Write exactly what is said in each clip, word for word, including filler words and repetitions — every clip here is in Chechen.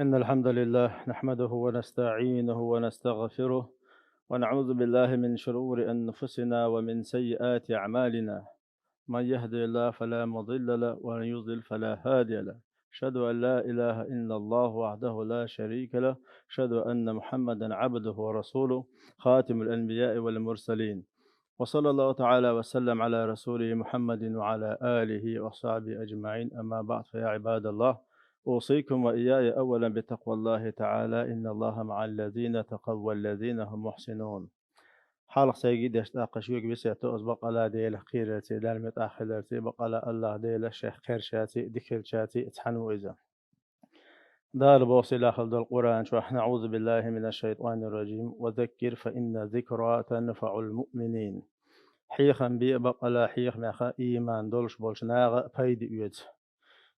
إن الحمد لله نحمده ونستعينه ونستغفره، ونعوذ بالله من شرور أنفسنا ومن سيئات أعمالنا. من يهد الله فلا مضل له، ومن يضلل فلا هادي له. أشهد أن لا إله إلا الله وحده لا شريك له. أشهد أن محمدا عبده ورسوله، خاتم الأنبياء والمرسلين. وصلى الله تعالى وسلم على رسوله محمد وعلى آله وصحبه أجمعين. أما بعد، فيا عباد الله، أوصيكم وإياي أولا بتقوى الله تعالى. إن الله مع الذين اتقوا والذين هم محسنون. Хьалха сайга деш тӀаккха шуьга весет ду аз бакъала Делах кхерарца, Далла муьтӀахь хиларца, бакъала АллахӀ Дела шех кхерчарца, дика хиларца цхьаьна ву иза. Дала боху сийлахь долу Къуръан чохь: «أعوذ بالله من الشيطان الرجيم. وذكر فإن الذكرى تنفع المؤمنين». Хьехам бе, бакъала хьехамех ийман долуш болчу наха пайда оьцу.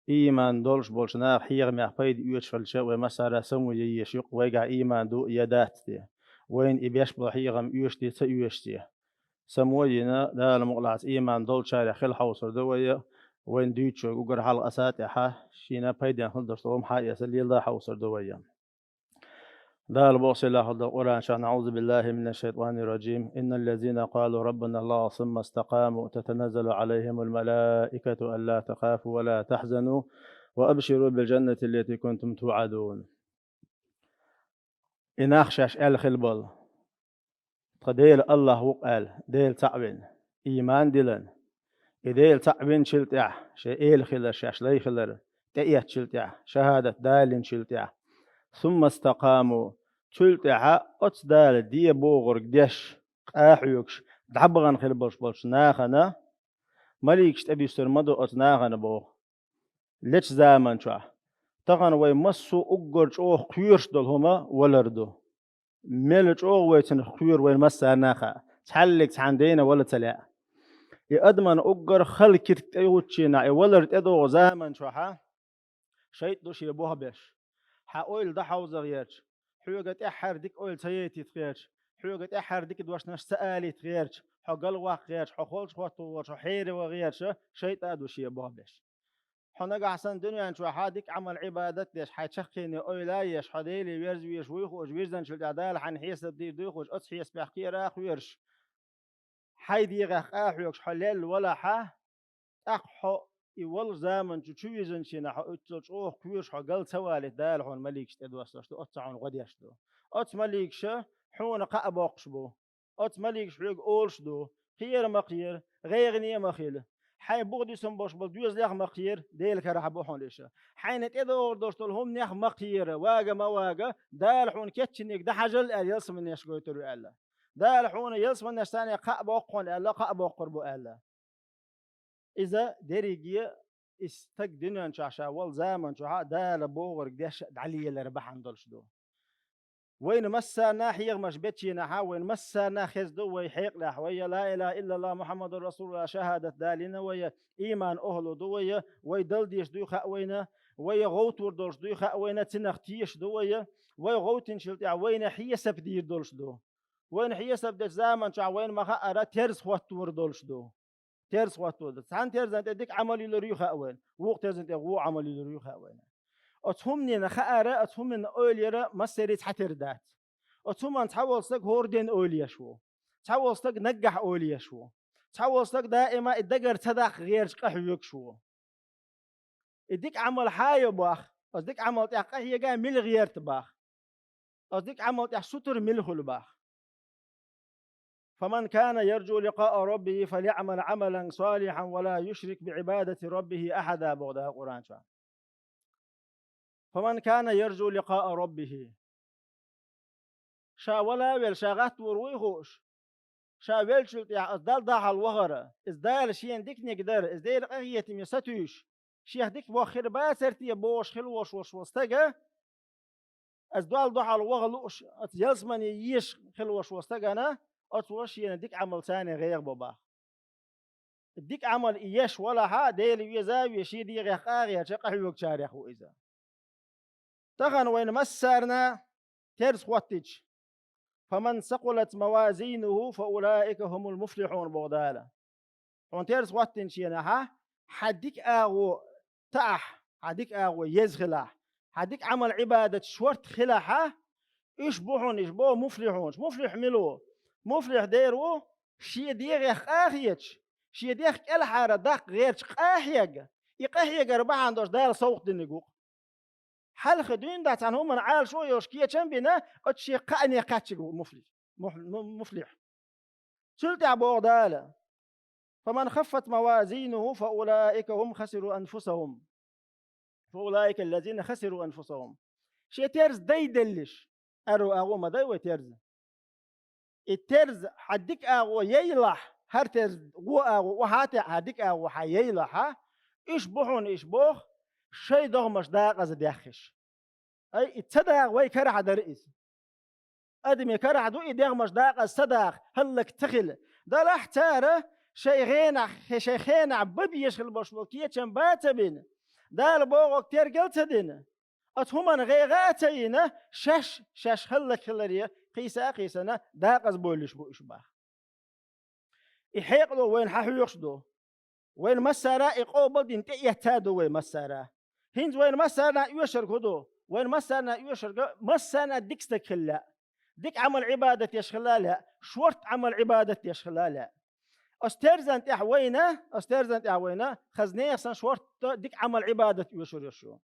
Ийман долуш болчу наха хьехамех пайда оьцуш хилча, вай массара само ян езаш ю-кх, вайгахь ийман ду я дац те. Вайна и беш болу хьехам оьшу те, ца оьшу те. Само йина, Дала мукъалахь ийман долчарех хила хьовсур ду вай, вайна дуьйцучуьнга уггар хьалха аса тӀехь, шена пайдехь хила долуш долу хӀума хьаэца лело хьовсур ду вай. Дала боху сийлахь долу Къуръан чохь: «أعوذ بالله من الشيطان الرجيم. إن الذين قالوا ربنا الله ثم استقاموا تتنزل عليهم الملائكة ألا تخافوا ولا تحزنوا وأبشروا بالجنة التي كنتم توعدون». И нах шаьш аьлла хила болу: «Тхан Дела АллахӀ ву-кх», – аьлла, Дела цхьаъ вина, ийман диллина. И Дела цхьаъ винчул тӀаьхьа, шайн эла хилар, шаьш лай хилар тӀеэцначул тӀаьхьа, шахӀадат далинчул тӀаьхьа. «Сумма стакъаму», цул тӀаьхьа оцу Дала де бохург деш, къахьоьгуш, дӀабахана хила болуш болчу нахана, маликаш тӀедуьссур ма ду оцу нахана боху. Лечу заман чохь. Тахана вай массо а уггар чӀогӀа кхоьруш долу хӀума валар ду. Мел чӀогӀа вай цунах кхоьру вайна массарна а хаьа. Цхьаллиг цхьана дайна вала ца лаьа. И адаман уггар хала киртиг тӀейгӀучченахь, и валар тӀедогӀу заман чохьа, шайтӀа ду шен бохбеш. Хьан ойла дӀахьовза гӀерташ, хьоьга тӀаьххьара дика ойла ца яйтийта гӀерташ, хьоьга тӀаьххьара дика дешнаш ца алийта гӀерташ, хьо галваккха гӀерташ, хьо холчу хӀотто гӀерташ, хьо хьере ван гӀерташ, шайтӀа а ду шен бохбеш. Хьо нагахь санна дуьнен чохьа дика Ӏамал, Ӏибадат деш, хьайн чаккхене ойла а еш, хьо Деле верза везаш вуй хууш, вирзинчул тӀаьхьа Дала хьайна хьесап дийр дуй хууш, оцу хьесапехь кхера а кхоьруш, хьайн дегӀех къахьоьгуш хьо лелла валахьа, тӀаккха хьо и валлачу заман чу чу вижинчийнахь, хьо уьццул чӀогӀа кхоьруш, хьо гал ца валийта, Дала хьуна маликаш тӀедоссош ду, оццу хьуна гӀо деш ду. Оцу маликаша хьуна кхаъ боккхуш бу. Оцу маликаша хьоьга олуш ду: кхера ма кхера, гӀайгӀане а ма хила. Хьайн бухадисина болуш болу доьзалех а ма кхера, Делан карахь бу хьуна иша. Хьайна тӀедогӀур долуш долу хӀуманех а ма кхера, вага ма вага, Дала хьуна кечйинарг дӀахьажал аьлла, ялсаманеш гойтур ю аьлла. Дала хьуна ялсаманеш царна кхаъ боккху хьуна аьлла, кхаъ боккхур бу аьлла. Иза дерриге и стаг дуьнен чохь ша волу заман чохьа Дала бохург деш а дӀалелар бахьана долуш ду. Вайна массарна а хьехамаш бечийнахьа, вайна массарна а хеза ду вай хьекъалехь, вай я ла илаха иллаллахӀ Мухьаммадур расулуллахӀ шахӀадат далийна вай, я ийман охӀлу ду вай, я вай дала дезаш дуй хаьа вайна, вай я гӀовттор долуш дуй хаьа вайна, цунах теша ду вай, я вай гӀовттинчул тӀаьхьа вайна хьесап дийр долуш ду. Вайна хьесап дечу заман чохь вайна ма-хаъара терза хӀоттор долуш ду. Терза хӀоттор ду. Цхьана терзан тӀе дика Ӏамал йиллар юй хаьа вайна, вукху терзан тӀе вон Ӏамал йиллар юй хаьа вайна. Оцу хӀуманийн хаьара, оцу хӀуманна ойла яра массеран цхьатерра дац. Оцу хӀуманна цхьаволу стаг хӀора ден ойла еш ву. Цхьаволу стаг наггахь ойла еш ву. Цхьаволу стаг даима и дагара ца даккха гӀерташ къахьоьгуш ву. И дика Ӏамал хьан йо боху? Оцу дика Ӏамал тӀехь къахьега мила гӀерта боху? Оцу дика Ӏамал тӀехь сутара мила хуьлу боху? «فمن كان يرجو لقاء ربه فليعمل عملا صالحا ولا يشرك بعبادة ربه أحدا», – боху Дала Къуръан чохь. «فمن كان يرجو لقاء ربه». Ша вала а велла, ша гӀаттор вуй хууш, ша веллачул тӀаьхьа аса Далла дуьхьал вахара, иза Дала шена диканиг дара, иза Делан къинхетаме сатуьйсуш, шех дика боху хир бацара те бохуш хила волуш волуш волу стага, аса Далла дуьхьал ваха лууш, аса ялсамане езаш хила волуш волу стагана, оцо шена дика Ӏамал царна гӀайгӀа бо боху. Дика Ӏамал и еш валахьа, Дела веза а веза, шен дегӀех къа а гӀерташ къахьоьгучарех ву иза. Тахана вайна массарна терза хӀоттича: «فمن ثقلت موازينه فأولئك هم المفلحون», – боху Дала. Хьуна терза хӀоттинчу хенахьа, хьан дика агӀо таахь, хьан дика агӀо еза хилахь, хьан дика Ӏамал-Ӏибадат шорта хилахьа, уьш бу хьуна, уьш бо муфлихьунаш. Муфлихь мила ву? Муфлихь дера ву, шен дегӀех къахеташ, шен дегӀ кӀелхьара даккха гӀерташ къахьега. И къахьегар бахьана долуш Дала совгӀат диниг ву-кх. Хьалха дуьйна дахь цхьана хӀуманна Ӏалашо а йолуш кечам а бина, оцу шен кхаъне кхаьчниг ву муфлихь. Муф-, му-, муфлихь. Цул тӀаьхьа боху Дала: «Фаман хаффат мавазинуху, фа улаика хум хасиру анфусахум. Фа улаика аллазина хасиру анфусахум». Шен терза дайделлиш, аьрру агӀо ма дай вай терза. И терза хьан дика агӀо яйлахь, хӀара терза гӀо агӀо охьа а таьӀа, хьан дика агӀо хьан яйлахьа, уьш бу хьуна, уьш боху, шайн догӀмаш дакъаза деххиш. Ай, и ца дагӀа вай карахь дара иза. Адамийн карахь ду и дегӀмаш дакъаза ца даха, хӀаллак ца хила. Делахь цара шайн гӀенахь, шайн хенахь бан безаш хила болуш болу кечам бан ца бина, Дала бохург тергал ца дина, оцу хӀуманна гӀайгӀа а ца йина, шаьш, шаьш хӀаллакьхиларе кхийса а кхийсана, дакъаза бовлуш бу уьш баха. И хьекъало вайна хьан хьоьхуш ду? Вайна массара а и къобал дина тӀеэцца а ду вай массара. ХӀинца вайна массарна а оьшург хӀун ду? Вайна массарна а оьшург, массарна а дика стаг хила лаьа. Дика Ӏамал-Ӏибадат деш хила лаьа, шорта Ӏамал-Ӏибадат деш хила лаьа. Оцу терзан тӀехь вайна, оцу терзан тӀехь вайна, хаза нехан санна шорта дика Ӏамал-Ӏибадат оьшур йолуш ю.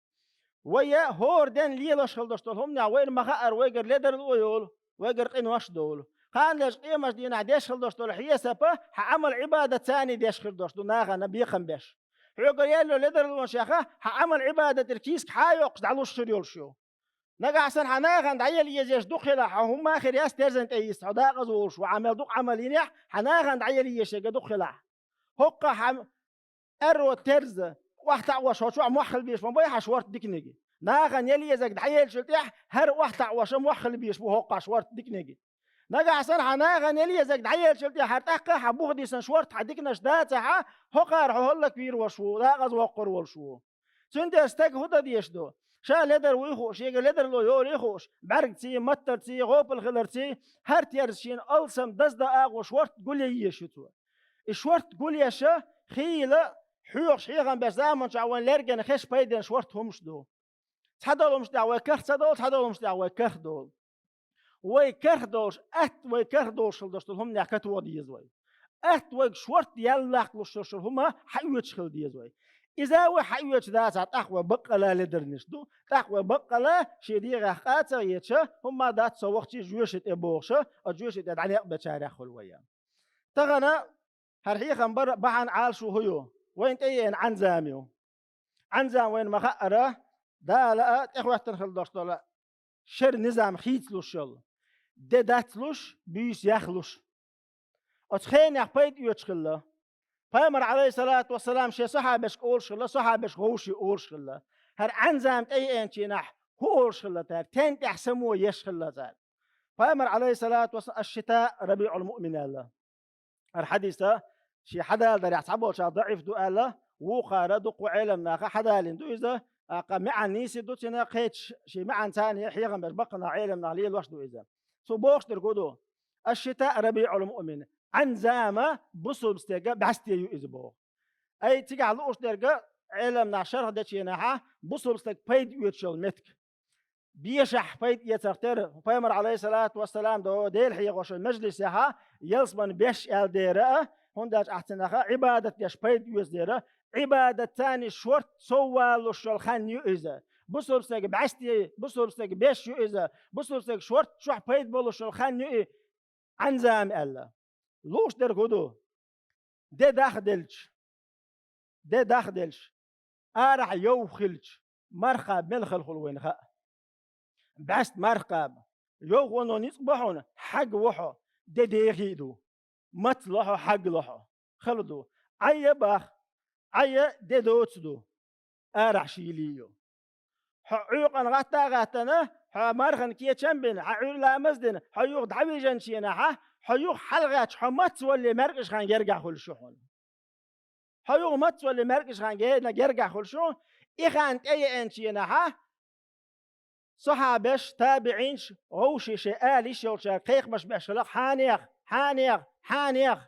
Вай хӀора денна лелош хила долуш долу хӀуманех вайна ма хаъара вайгара ледарло а йолу, вайгара къинош а долу. Кхана леш къемаш дийнахь деш хила долуш долу хьесапа хьан Ӏамал-Ӏибадат царний деш хир долуш ду, нахана бекхам беш. Хьоьгара яьлло ледарлонаш яха, хьан Ӏамал-Ӏибадатера кийсак хьан а йоккхуш дӀалуш хир йолуш ю. Нагахь санна хьан нахана дӀаяла езаш дукха хилахь, хьо хӀумма а хир яц терзан тӀе йиста, хьо дакъаза волуш ву, Ӏамал дукха Ӏамал йинехь, хьан нахана дӀаяла езаш ерга дукха хилахь. ХӀоккха хьан аьрро терза охьатаӀош хьо чохь мохь хила безаш ма бай хьан шорта диканиг. Нахана яла езарг дӀаеллачул тӀехь хӀара охьатаӀоша мохь хила безаш бу хӀоккхахь шорта диканиг. Нагахь санна хьан нахана яла езарг дӀаеллачул тӀехь хӀара тӀаккха хьан буха дисан шорта хьан диканаш дацахьа, хӀокхара хьо хӀаллаквийр волуш ву, дакъаза воккхур волуш ву. Цундела стаг хӀун дан дезаш ду? Ша ледар вуй хууш, шега ледарло йолий хууш, бӀаьргаций, маттарций, гӀопал хиларций, хӀара терза шена алсам даздан агӀо шорта гулъе езаш ю цо. И шорта гулъеша, хийла, хьоьхуш хьехам беш заманчохь вайн лергена хеш пайденна шорта хӀумаш ду. Цхьадолу хӀумаш тӀехь вай карх ца долу, цхьадолу хӀумаш тӀехь вай карх долу. Вай карх долуш, атта вай карх долуш хила долуш долу хӀуманех катоха деза вай. Атта вайга шорта ял лаккхалуш йолуш йолу хӀума хьаоьцуш хила деза вай. Иза вай хьаоьцуш дацахь, тӀаккха вай баккъала ледарниш ду, тӀаккха вай баккъала шен дегӀех къа ца гӀеташа, хӀумма дац со вахчий жоьша тӀе бохуша, оцу жоьша тӀе дӀанекъбечарех хуьлу вай. Тахана хӀара хьехам бар бахьана Ӏалашо хӀун ю? Вайна тӀееана Ӏанзам ю. Ӏанзам вайна ма-хаъара, Дала а тӀехӀоьттина хила долуш долу шеран низам хийцалуш йолу, де дацлуш, буьйса яхлуш. Оцу хенех пайда оьцуш хилла. Пайхамар, Ӏалайхиссалату вассалам, шен сахьабашка олуш хилла, сахьабаш вовшийн олуш хилла. ХӀара Ӏанзам тӀееанчийнахь хӀун олуш хилла цара, тен тӀехь само еш хилла цара. Пайхамар, Ӏалайхиссалату вассалам, аш-шита рабиӀул муъмин аьлла. ХӀара хьадиса шен хьадаладарехь цхьаболчара даӀиф ду аьлла, вукхара дуккха Ӏеламнаха хьадалийна ду иза, тӀаккха маьӀна нийса ду цуьнан, кхечу шен маьӀна царна хьехам беш баккханах Ӏеламнах лелош ду иза. Цо бохуш дерг хӀун ду? Аш-шита рабиӀул муъмин. Ӏанзама бусулба стеган бӀаьсте ю иза боху. Ай, цигахь лууш дерга Ӏеламнах шарх дечийнахьа, бусулба стаг пайда оьцуш йолу меттиг. Бешахь пайда эцарх тера, Пайхамар, Ӏалайхиссалату вассалам, до Дела хьехош йолу мажлисехьа, ялсаман беш аьлла дера а, хӀунда аьлча ахь цуьнаха Ӏибадат деш пайда оьцу дера, Ӏибадат царний шорта соввалуш йолу хан ю иза. Бусулба стаг бӀаьсте, бусулба стаг беш ю иза, бусулба стаг шорта чохь пайда болуш йолу хан ю и Ӏанзам аьлла. Лууш дерг хӀун ду? Де дахделча, де дахделча, арахь йовха хилча, марха кхаба мел хала хуьлу вайна хаьа. БӀаьста марха кхаба. Йовхоно ницкъ бо хьуна, хьагво хьо, де дехий а ду. Мац ло хьо, хьаг ло хьо. Хала ду. Ӏайя бах, Ӏайя де доца ду. Арахь шийли ю. Хьо Ӏуьйкъана гӀатта а гӀаттана, хьо мархана кечам а бина, хьан Ӏуьйра ламаз а дина, хьо юха дӀавижанчийнахьа, хьо юха хьалагӀаьттича, хьо мац валле маьркӀажа хан гергахь хуьлуш ю хьуна. Хьо юха мац валле маьркӀажа хан гена гергахь хуьлуш ю, и хан тӀееанчийнахьа, сахьабеш, табиӀинаш, вовшийн шайн ала йиш йолчаьрга кхайкхамаш беш хилла: хьанех, хьанех, хьанех.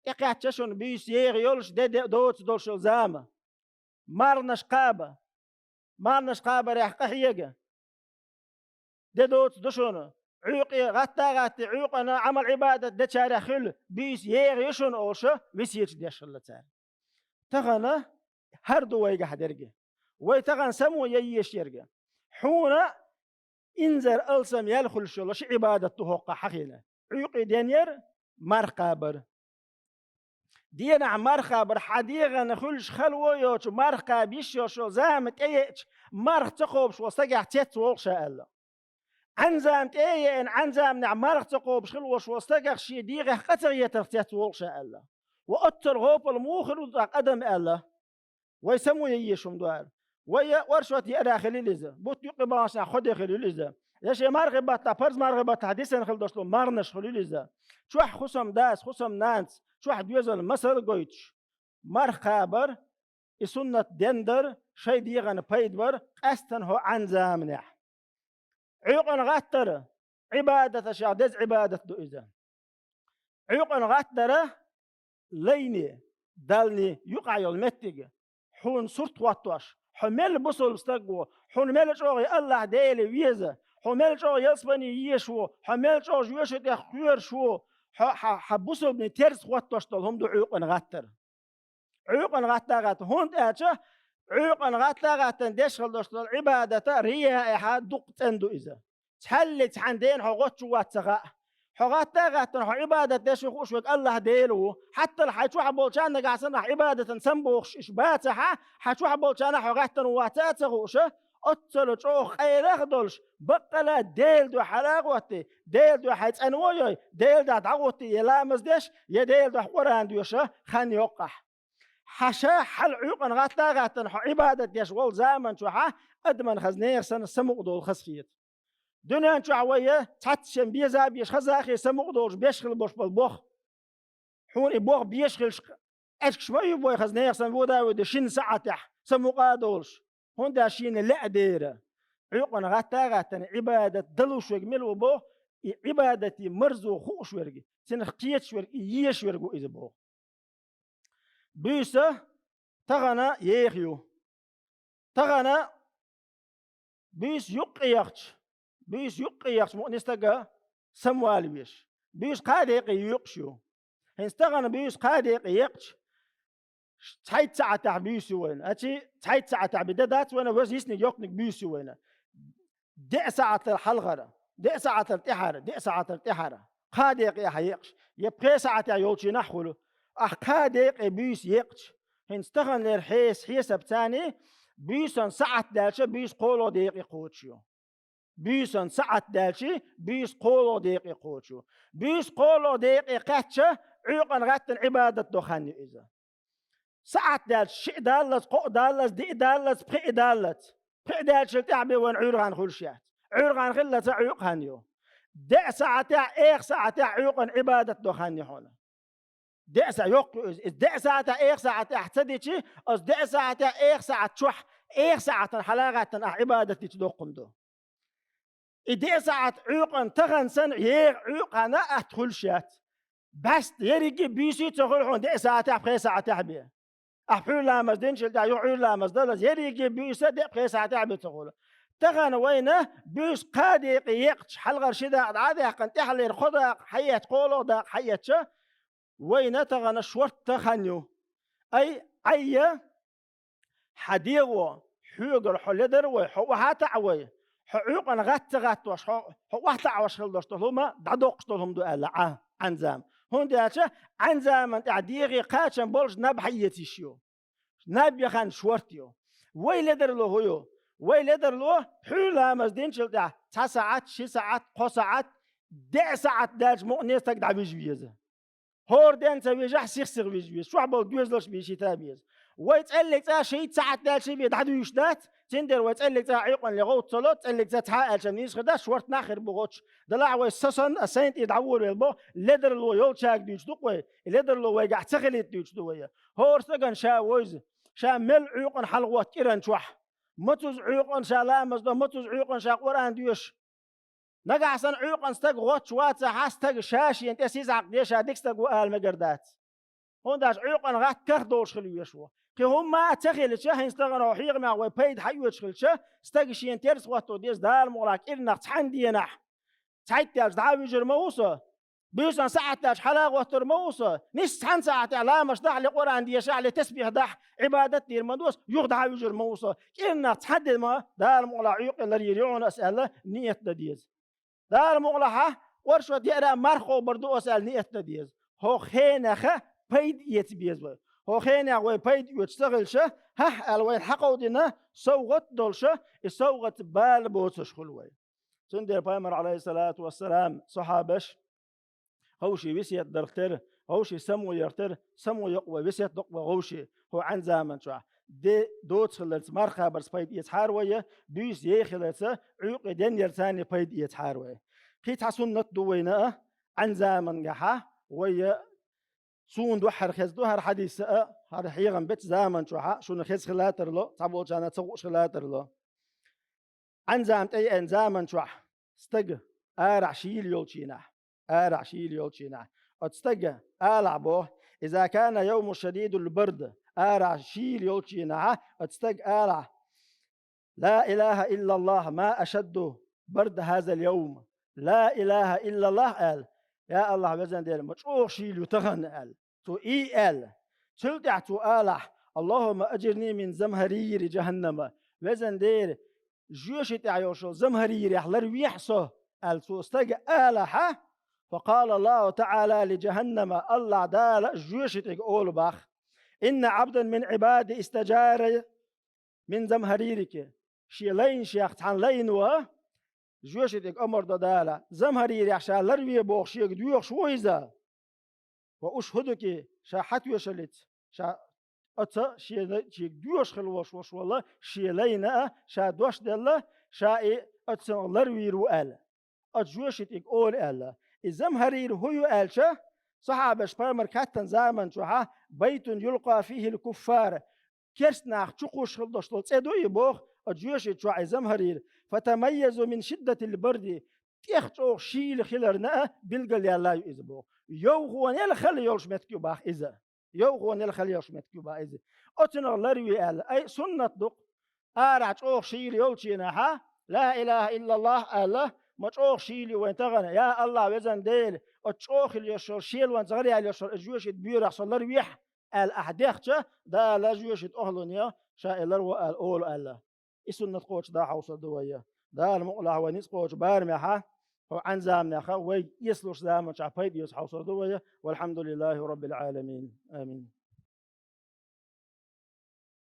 ТӀекхаьчча шуна буьйса еха йолуш, де, де доца долуш йолу зама. Марханаш кхаба. мархнаш кхабарехь къахьега. Де доцу ду шуна. Ӏуьйкъе гӀатта а гӀатти, Ӏуьйкъана Ӏамал-Ӏибадат дечарех хуьлу, буьйса еха ю шуна олуша, весеташ деш хилла цара. Тахана хӀара ду вайгахь дерг. Вай тахана само ян езаш ерг. Хьуна инзар алсам ял хуьлуш йолу ши Ӏибадат ду хӀокхахь хьахийна. Ӏуьйкъе денъяр, марха кхабар. Денахь марха кхабар хьан дегӀана хуьлуш хала вон йоцу марха кхаба йиш йолуш йолу зама тӀееъча, марха ца кхобуш волу стагехь цец вогӀу ша аьлла. Ӏан зама тӀе а еана, Ӏан заманехь марха ца кхобуш хила волуш волу стагах шен дегӀех къа ца хетарх цец вогӀу ша аьлла. Ва оццал гӀопал муха хир ву тӀаккха адам аьлла. Вай само ян езаш хӀума ду ара. Вай я оршот еара хилийла иза. Бутт юккъе баханчу нах кхо де хилийла иза. Я шен мархи баттахь, парз мархи баттахь дисина хила долуш долу мархнаш хилийла иза. Чохь хӀусам дас, хӀусам нанас, чохь доьзал масал а гойтуш. Марха кхабар, и суннат дендар, шайн дегӀана пайда бар, къаьстина хӀо Ӏан заманехь. Ӏуьйкъана гӀаттара, Ӏибадаташех деза Ӏибадат ду иза. Ӏуьйкъана гӀаттара лайне, далне юкъахь йолу меттиг, хьуна сурт хӀоттош, хьо мел бусалба стаг ву, хьуна мел чӀогӀа Аллахь Дела веза, хьо мел чӀогӀа ялсамане езаш ву, хьо мел чӀогӀа жоьжахати тӀех кхоьруш ву, хьо, хьан, хьан бусалбанийн терза хӀоттош долу хӀума ду Ӏуьйкъана гӀаттара. Ӏуьйкъана гӀатта а гӀатта, хӀунда аьлча Ӏуьйкъана гӀатта а гӀаттана деш хила долуш долу Ӏибадата рияэхьа дукха цӀена ду иза. Цхьаллиг цхьана дена хьо гӀоттуш ву вац ца хаьа. Хьо гӀатта а гӀаттана хьо Ӏибадат деш ву хууш верг Аллахь Дела ву. Хьаттал хьайн чохь болчарна нагахь санна ахь Ӏибадатан самабохуш иш бацахьа, хьан чохь болчарна хьо гӀаьттина ву вац а ца хууша, оццала чӀогӀа къайлах а долуш, баккъала Делан дуьхьа хьала а гӀоттий, Делан дуьхьа хьайн цӀанво а йой, Делан дуьхьа дӀагӀоттий я ламаз деш, я Делан дуьхьа Къуръан доьша хан йоккхахь. Хьан ша хьала Ӏуьйкъана гӀатта а гӀаттана хьо Ӏибадат деш волу заман чохьа адаман хаза нехан санна самукъа долу хазахета. Дуьнен чохь вай я цхьацца шен беза а беш, хаза а хе самукъа долуш беш хила бош болу бох. Хьуна и бох беш хилча, аьшкаш ма ю бой хаза нехан санна вода а воьду шина саӀатехь самукъа а долуш. ХӀунда аьлча шена лаьа дера. Ӏуьйкъана гӀатта а гӀаттана Ӏибадат далуш верг мила ву боху, и Ӏибадате марзо хууш верг, цунах кхеташ верг, и езаш верг ву иза боху. Буьйса тахана еха ю. Тахана буьйса юккъе яхча, буьйса юккъе яхча мукъане стага самавала веш. Буьйса кхаа декъе йоькъуш ю. ХӀинца тахана буьйса кхаа декъе екъча, цхьайтта саӀатехь буьйса ю вайна. Ачи цхьайтта саӀатехь би де дац вайна, веза йисниг йоккханиг буьйса ю вайна. Деа саӀатал хьалхара, деа саӀатал тӀаьхьара, деа саӀатал тӀаьхьара. Кхаа декъе ахьа екъаш, я пхе саӀатехь йолчийнахь хуьлу. Ахь кхаа декъе буьйса екъча, хӀинца таханлера хьеса хьесап царний, буьйсан саӀат даьлча буьйса кхоалгӀа декъе кхочуш ю. Буьйсан саӀат даьлча буьйса кхоалгӀа декъе кхочуш ю. Буьйса кхоалгӀа декъе кхаьчча, Ӏуьйкъана гӀаттана Ӏибадат до хан ю иза. СаӀат даьлча шиъ даллалц, кхоъ даллалц, диъ даллалц, пхиъ даллалц. Пхиъ даьлчул тӀаьхьа бен вайн Ӏуьйра хан хуьлуш яц. Ӏуьйра хан хиллалца Ӏуьйкъа хан ю. Деа саӀатехь, эха саӀатехь Ӏуьйкъана Ӏибадат до хан ю хьуна. Деа саӀат йоккха ю иза. Иза деа саӀатехь, эха саӀатехь ца дичи, аса деа саӀатехь, эха саӀат чохь, эха саӀатан хьала а гӀаттана ахь Ӏибадат дича доккхун ду. И деа саӀат Ӏуьйкъана тахана санна еха Ӏуьйкъана атта хуьлуш яц. Баьста ерриге буьйсий ца хуьлу хьуна деа саӀатехь, пхе саӀатехь бен. Ахь пхьуьйра ламаз динчул тӀаьхьа юха Ӏуьйра ламаз далаза, ерриге буьйса деа пхе саӀатехь бен ца хуьлу. Тахана вайна буьйса кхаа декъе екъча, хьалхара ши дакъа дӀа а даьккхина, тӀаьхьалера кхо дакъа хьаэцча, кхоалгӀа дакъа хьаэцча, вайна тахана шортта хан ю. Ай, Ӏайя, хьан дегӀо, хьоьгара хьо ледар вай, хьо охьа а таӀа вай, хьо Ӏуьйкъана гӀатта ца гӀаттош, хьо, хьо охьатаӀош хила долуш долу хӀума дӀадоккхуш долу хӀума ду аьлла Ӏа, Ӏан зама. ХӀунда аьлча Ӏан заман тӀехь дегӀе кхачам болуш наб хьаэца йиш ю. Наб яхан шорта ю. Вай ледарло хӀун ю? Вай ледарло пхьуьйра ламаз динчул тӀаьхьа цхьа саӀат, ши саӀат, кхо саӀат, деа саӀат даьлча мукъане стаг дӀавижа веза. ХӀора ден ца вижахь, сих-сиха вижа веза. Чохь болу доьзалш бийшийта а беза. Вай цӀеллиг цӀа шийтта саӀат даьлча бен дӀадуьйш дац, цундела вай цӀеллиг цӀа Ӏуьйкъанле гӀовтта ца ло, цӀеллиг цӀа цхьа аьлча нийса хир дац, шортта нах хир бу гӀоч. Делахь вай со санна, а сайн тӀе дӀаволавелла бо, ледарло йолчаьрга дуьйцуш ду-кх вай, и ледарло вайгахь ца хилийта дуьйцуш ду вай. ХӀора стагана ша вевза, ша мел Ӏуьйкъана хьалагӀотта кӀиран чохь. Мацуза Ӏуьйкъана ша ламаз до, мацуза Ӏуьйкъана ша Къуръан доьшу. Нагахь санна Ӏуьйкъана стаг гӀотташ вацахь, стага ша шена тӀе сиз хьакхаде, ша дика стаг ву ала мегар дац. ХӀунда аьлча Ӏуьйкъана гӀатта карх долуш хила везаш ву. Кхин хӀумма а ца хилча, хӀинца тахана хьо хьехамехь вай пайда хьаоьцуш хилча, стага шена терса хӀотто деза, Дала мукъалахь, кӀирнах цхьана денахь цхьайтта аьлча дӀа а вуьжур ма ву со, буьйсан сахьат аьлча хьала а гӀоттур ма ву со, нийсса цхьана сахьатехь ламаз дахь, ле Къуръан дешахь, ле тасбихь дахь, Ӏибадат дийр ма ду со, юха дӀа а вуьжур ма ву со. КӀирнах цхьа де ма, Дала мукъалахь, Ӏуьйкъе лар йийр ю хьуна ас аьлла, ниет дан деза. Дала мукъалахь, оршот яра марха кхобур ду ас аьлла, ниет дан деза. ХӀокху хенах пайда эца беза вай. ХӀокху хенах вай пайда оьцуш ца хилча, хӀаъ аьлла вайна хьакховдийна совгӀат долуш, и совгӀат бала боцуш хуьлу вай. Цундела Пайхамар, Ӏалайхиссалату вассалам, сахьабаш, вовшийн весет дарх тера, вовшийн само ярх тера, само йокъу вай, весет докъу вай вовшийн, хӀокху Ӏаьнан заман чохь. Де доцу хиларца, марха кхабарца пайда эцахьара вай, буьйса яй хиларца, Ӏуьйкъе денъярца пайда эцахьара вай. Кхин цхьа суннат ду вайна а, Ӏаьнан замангахьа вай, суна дуьххьара хезна ду хӀара хьадис а, хӀара хьехам бечу заман чохьа шуна хеза хила тарло, цхьаболчарна ца хууш хила тарло. Ӏаьнан зама тӀееана заман чохь стаг арахь шийла йолчийнахь, арахь шийла йолчийнахь, оцу стага алахь боху, иза кана йовму шадидул бард, арахь шийла йолчийнахьа оцу стага алахь: «Ла илаха иллаллах, ма ашадду бард хазал йовм». «Ла илаха иллаллах», – аьлла, «Я Аллах, везан Дела, ма чӀогӀа шийла ю тахана», – аьлла. Цо и аьлла. Цул тӀаьхьа цо алахь: «Аллахумма аджирни мин замхарири джаханнама». «Везан Дела, жоьши тӀехь йолуш йолу замхарирехь ларвехьа со», – аьлла, цо стага алахьа, «факъала Аллаху та'ала ли джаханнама», Аллах Дала жоьши тӀега олу бах: «Инна абдан мин ибади истаджара мин замхаририки». Шен лайнашех цхьана лайно жоьши тӀега омар до Дала, замхарирехь ша ларве боху шега доьхуш ву иза. «Ва ушхудуки», ша хьатоьшаллица, ша оца шена шега доьхуш хила волуш волуш волу шен лайна а ша дош делла, ша и оцунах ларвийр ву аьлла. Оцу жоьши тӀега олу аьлла. И замхарир хӀун ю аьлча, сахьабаш Пайхамар кхеттан заман чохьа: «Байтун юлкъа фихил куффар». Керст нах чукхуш хила долуш долу цӀе ду и боху, оцу жоьши чохь и замхарир. «Фатамайязу мин шиддатил барди». ТӀех чӀогӀа шийла хиларна а билгал яьлла ю иза боху. Йовхонел хала йолуш меттиг ю бах иза. Йовхонел хала йолуш меттиг ю бах иза. Оцунах ларве аьлла. Ай, суннат ду-кх. Арахь чӀогӀа шийла йолчийнахьа, «Ла илаха иллаллах», – аьлла, ма чӀогӀа шийла ю вайн тахана, «Я Аллах, везан Дела, оцу чӀогӀа хила йолуш йолу шелонца гӀараяьлла йолуш йолу и жоьши тӀе боьрахь со ларвехьа», – аьлла ахь дехча, Дала жоьши тӀе охьалуьйна, ша и ларво аьлла, олу аьлла. И суннат кхочушдан хьовсур ду вай. Дала мукъалахь вай ницкъ кхочу барамехьа, хӀокху Ӏаьнан заманехьа вайга эцалуш заманчохь пайда эца хьовсур ду вай. Валхьамдулиллахи раббил Ӏаламин. Амин.